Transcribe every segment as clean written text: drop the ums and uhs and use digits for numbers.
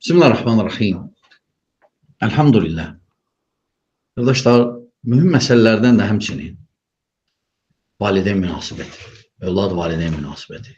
Bismillahirrahmanirrahim. Elhamdülillah. Qardaşlar, mühüm məsələlərdən də həmçinin valideyn münasibəti, övlad valideyn münasibəti.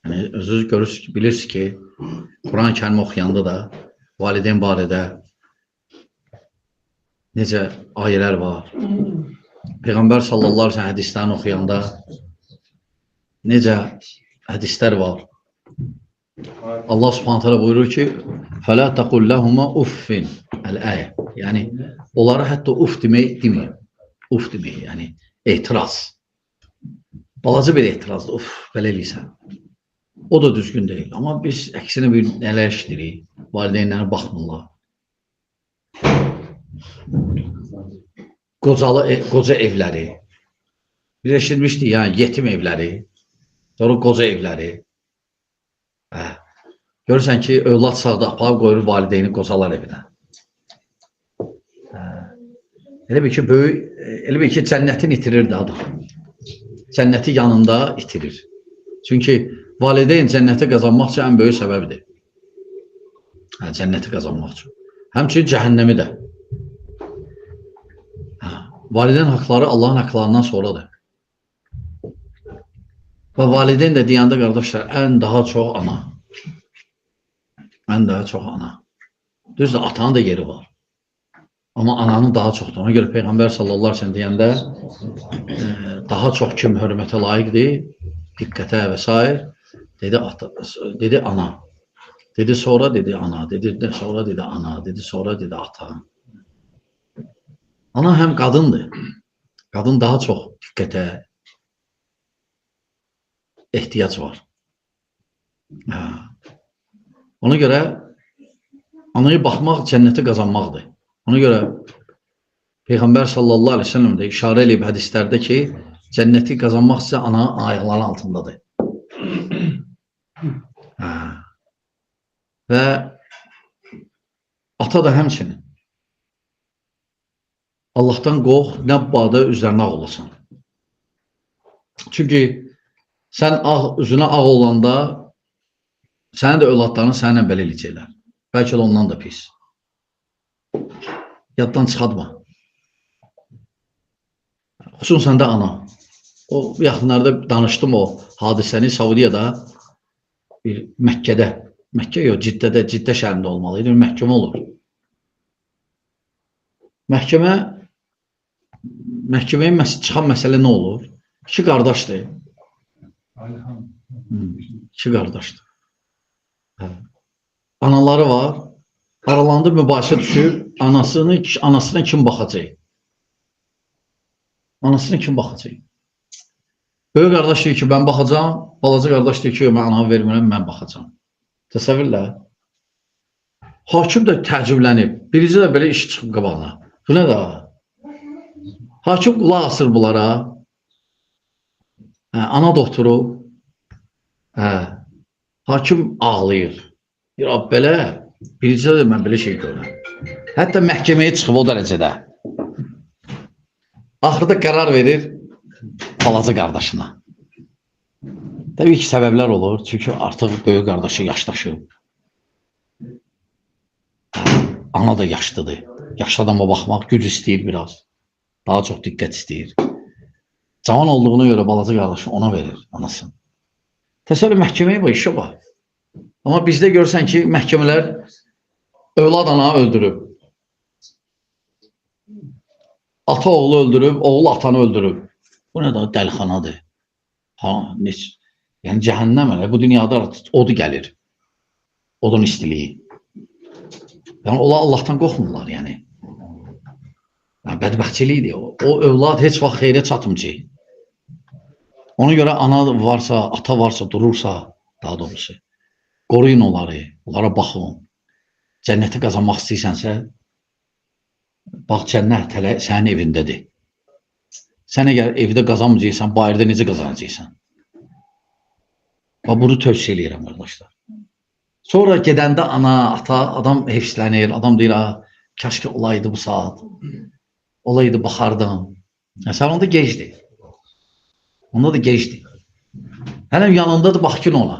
Yəni, özünüz görürsünüz, bilirsiniz ki, Quran-ı Kərimi oxuyanda da valideyn barədə necə ayələr var. Peyğəmbər sallallahu əleyhi və səlləm hədislərini oxuyanda necə hədislər var. Allah Subhanahu taala buyurur ki: "Fəla taqul lehuma uffin." Əl-ayə. Yəni onlara hətta uf demək deməyin. Uf demək, yəni etiraz. Balaca bir etirazdır. Uf, belə eləyirsən. O da düzgün deyil. Amma biz əksinə bir nələr işləyirik? Valideynlərə baxmırlar. Qocalı, qoca evləri. Biz eşitmişdik, yəni yetim evləri, sonra qoca evləri. Hə. Görürsən ki, övlad sağda aparıb qoyur valideyni qocalar evinə. Hə. Elə bil ki, böyük, elə bil ki, cənnətini itirirdi adam. Cənnəti yanında itirir. Çünki valideyn cənnəti qazanmaq üçün ən böyük səbəbdir. Hə, cənnəti qazanmaq üçün. Həmçinin cəhənnəmi də. Hə, valideyn haqları Allahın haqlarından sonradır. Və valideyn də deyəndə qardaşlar, ən daha çox ana. Ən daha çox ana. Düzdür, atanın da yeri var. Amma ananın daha çoxdur. Ona görə Peyğəmbər sallallahu əleyhi və səlləm deyəndə daha çox kim hörmətə layiqdir, diqqətə və s. Dedi, ata, dedi ana. Dedi sonra dedi ana, dedi sonra dedi ana, dedi sonra dedi ata. Ana həm qadındır. Qadın daha çox diqqətə ehtiyac var. Hə. Ona görə anaya baxmaq cənnəti qazanmaqdır. Ona görə Peyğəmbər sallallahu əleyhi və səlləm də işarə eləyib hədislərdə ki, cənnəti qazanmaq isə ananın ayaqları altındadır. Hə. Və ata da həmçinin. Allahdan qorx, nə badə üzərinə ağ olasan. Çünki sən ağ, üzünə ağ olanda sənin də övladların səninlə belə eləyəcəklər. Bəlkə də ondan da pis. Yaddan çıxartma. Xüsusən də ana. O yaxınlarda danışdım o hadisəni Saudiyada bir Məkkədə, Məkkə yox, Ciddədə, Ciddə şəhərində olmalı idi, bir məhkəmə olur. Məhkəməyə çıxan məsələ nə olur? İki qardaşdır. İki qardaşdır. Hə. Anaları var. Aralarında mübahisə düşür. Anasına kim baxacaq? Anasına kim baxacaq? Böyük qardaş deyir ki, mən baxacağam. Balaca qardaş deyir ki, mən anamı vermirəm, mən baxacağam. Təsəvvürlə. Hakim də təəccüblənib. Birici də belə iş çıxıb qabağına. Bu nə də? Hakim qulaq asır bunlara. Hə, ana da oturub. Hə, hakim ağlayır. Deyir, belə, birici də mən belə şey görürəm. Hətta məhkəməyə çıxıb o dərəcədə. Axırda qərar verir balaca qardaşına. Təbii ki, səbəblər olur. Çünki artıq böyük qardaşı yaşdaşıb. Ana da yaşlıdır. Yaşlı adama baxmaq güc istəyir biraz. Daha çox diqqət istəyir. Cavan olduğuna görə balaca qardaşı ona verir anasını. Təsəvvür məhkəməyə bax, işə bax. Amma bizdə görsən ki, məhkəmələr övlad ana öldürüb. Ata oğlu öldürüb, oğul atanı öldürüb. Bu nə də dəlixanadır. Ha, neç, yəni cəhənnəm elə. Bu dünyada artıq odu gəlir. Odun istiliyi. Yəni onlar Allahdan qorxmurlar yəni. Yəni bədbəxtçilikdir o. O övlad heç vaxt xeyrə çatmayacaq. Ona görə ana varsa, ata varsa, durursa, daha doğrusu, qoruyun onları, onlara baxın. Cənnəti qazanmaq istəyirsənsə, bax cənnət hələ sənin evindədir. Sən əgər evdə qazanmayacaqsan, bayırda necə qazanacaqsan? Bax, bunu tövsiyə eləyirəm qardaşlar. Sonra gedəndə ana, ata, adam hifslənir, adam deyir, ha, kaş ki olaydı bu saat, olaydı baxardım. Sən onda gecdir. Onda da gecdir. Hələ yanındadır, bax ki ona.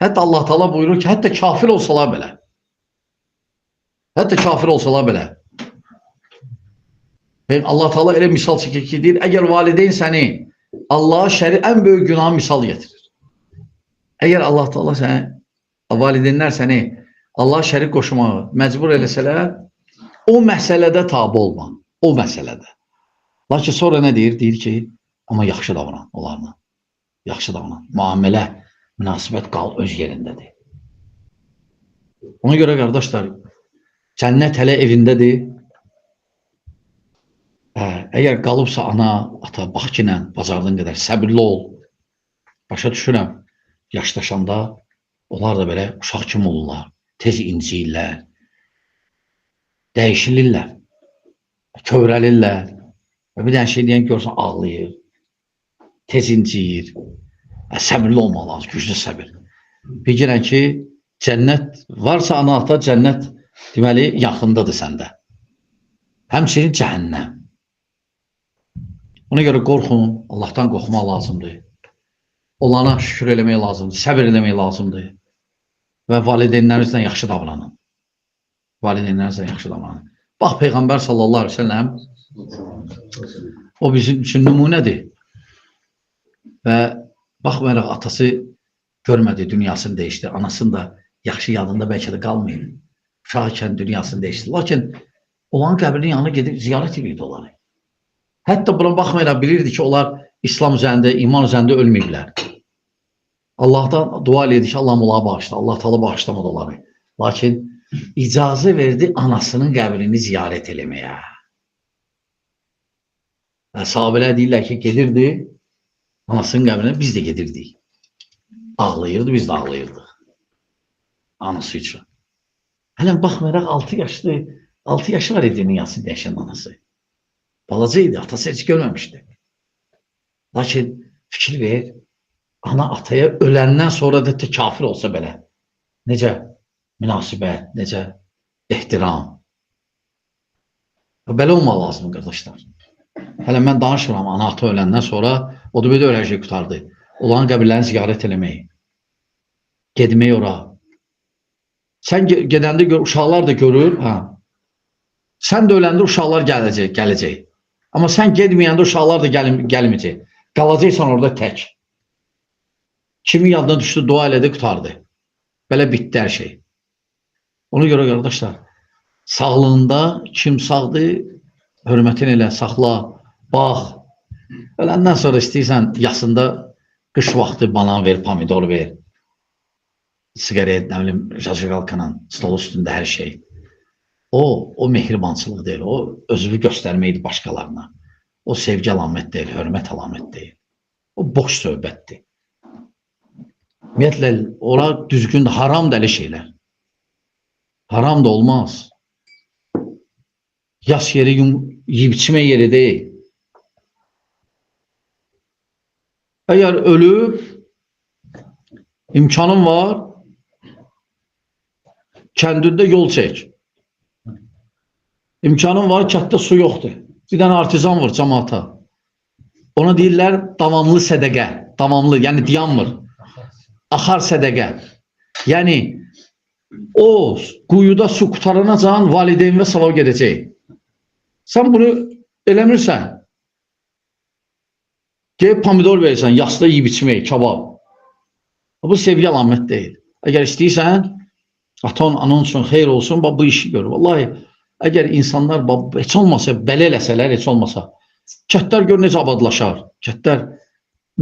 Hətta Allah Teala buyurur ki, hətta kafir olsalar belə. Hətta kafir olsalar belə. Allah Teala elə misal çəkir ki, deyir, əgər valideyn səni Allaha şərik, ən böyük günahı misal getirir. Əgər Allah Teala səni, valideynlər səni Allaha şərik qoşmağı məcbur eləsələr, o məsələdə tabe olma. O məsələdə. Lakin sonra nə deyir? Deyir ki, amma yaxşı davran onlarla. Yaxşı davran. Müamilə, münasibət qal öz yerindədir. Ona görə qardaşlar, cənnət hələ evindədir. Əgər qalıbsa ana, ata, bax ki, ilə bacardığın qədər səbirli ol. Başa düşürəm, yaşlaşanda onlar da belə uşaq kimi olurlar. Tez inciyirlər, dəyişilirlər, kövrəlirlər. Və bir dənə şey deyən görsən ağlayır, tez inciyir. Səbirli olmaq lazım, güclü səbir. Bilirəm ki, cənnət varsa ana, ata, cənnət deməli yaxındadır səndə. Həmçinin cəhənnəm. Ona görə qorxun, Allahdan qorxmaq lazımdır. Olana şükür eləmək lazımdır, səbir eləmək lazımdır. Və valideynlərinizlə yaxşı davranın. Valideynlərinizlə yaxşı davranın. Bax, Peyğəmbər sallallahu aleyhi ve sellem o bizim üçün nümunədir. Və baxmayaraq atası görmədi, dünyasını dəyişdi. Anasını da yaxşı yadında bəlkə də qalmayıb. Uşaq ikən dünyasını dəyişdi. Lakin onların qəbrinin yanına gedib ziyarət edirdi onları. Hətta buna baxmayaraq bilirdi ki, onlar İslam üzərində, iman üzərində ölməyiblər. Allahdan dua edirdi ki, Allahım onlara bağışla. Allah Teala bağışlamadı onları. Lakin icazə verdi anasının qəbrini ziyarət eləməyə. Sahabələr deyirlər ki, gedirdi anasının qəbrinə, biz də gedirdik. Ağlayırdı, biz də ağlayırdıq. Anası üçün. Hələ baxmayaraq 6 yaşlı, 6 yaşı var idi dünyasını dəyişən anası. Balaca idi, atası heç görməmişdi. Lakin fikir ver, ana ataya öləndən sonra da kafir olsa belə, necə münasibət, necə ehtiram. Belə olmaq lazımdır, qardaşlar. Hələ mən danışmıram, ana ata öləndən sonra o da belə hər şey qurtardı. Onların qəbirlərini ziyarət eləmək, getmək ora. Sən gedəndə gör, uşaqlar da görür, hə. Sən də öləndə uşaqlar gələcək. Amma sən getməyəndə uşaqlar da gəlməyəcək. Qalacaqsan orada tək. Kimin yadına düşdü, dua elədi, qurtardı. Belə bitdi hər şey. Ona görə qardaşlar, sağlığında kim sağdır, hörmətin elə, saxla, bax. Öləndən sonra istəyirsən, yasında qış vaxtı banan ver, pomidor ver. Sigaret, nə bilim, jajiqalkanın stol üstündə hər şey. O mehribançılıq deyil, o özünü göstərməkdir başqalarına. O sevgi əlamət deyil, hörmət əlamət deyil. O boş söhbətdir. Ümumiyyətlə, ora düzgün, haram da elə şeylər. Haram da olmaz. Yas yeri, yiyib içmə yeri deyil. Əgər ölüb, imkanın var, kəndində yol çək. İmkanın var, kənddə su yoxdur. Bir dənə artizan var cəmaata. Ona deyirlər davamlı sədəqə. Davamlı, yəni dayanmır. Axar sədəqə. Yəni o quyuda su qutaranacan valideynə savab gedəcək. Sən bunu eləmirsən. Gedib pomidor verirsən, yasda yiyib içmək, kabab. Bu sevgi əlamət deyil. Əgər istəyirsən, atan, anan üçün xeyir olsun, bax, bu işi gör. Vallahi, əgər insanlar heç olmasa, belə eləsələr, heç olmasa, kətlər gör necə abadlaşar. Kətlər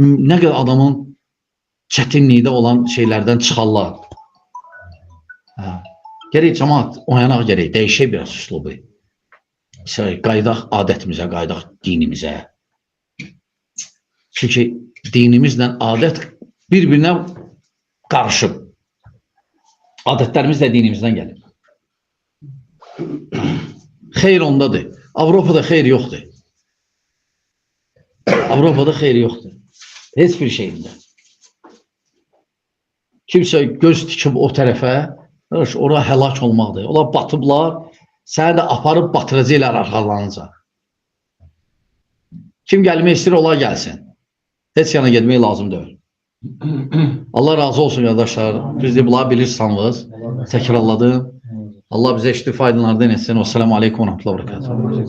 nə qədər adamın çətinlikdə olan şeylərdən çıxarlar. Hə. Gerək cəmaat oyanaq gerək, dəyişək biraz üslubu. Qayıdaq adətimizə, qayıdaq dinimizə. Çünki dinimizlə adət bir-birinə qarışıb. Adətlərimiz də dinimizdən gəlir. Xeyr ondadır. Avropada xeyr yoxdur. Avropada xeyr yoxdur. Heç bir şeyində. Kimsə göz tikib o tərəfə, ora həlak olmaqdır. Onlar batıblar, səni də aparıb batıracaqlar arxalarınca. Kim gəlmək istəyir, onlar gəlsin. Heç yana getmək lazım deyil. Allah razı olsun qardaşlar. Düzdür, bunları bilirsiniz. Təkrarladım. Allah bizə eşitdi faydalardan etsin. Vəssalamu aleykum və rəhmətullah və bərəkatuhu.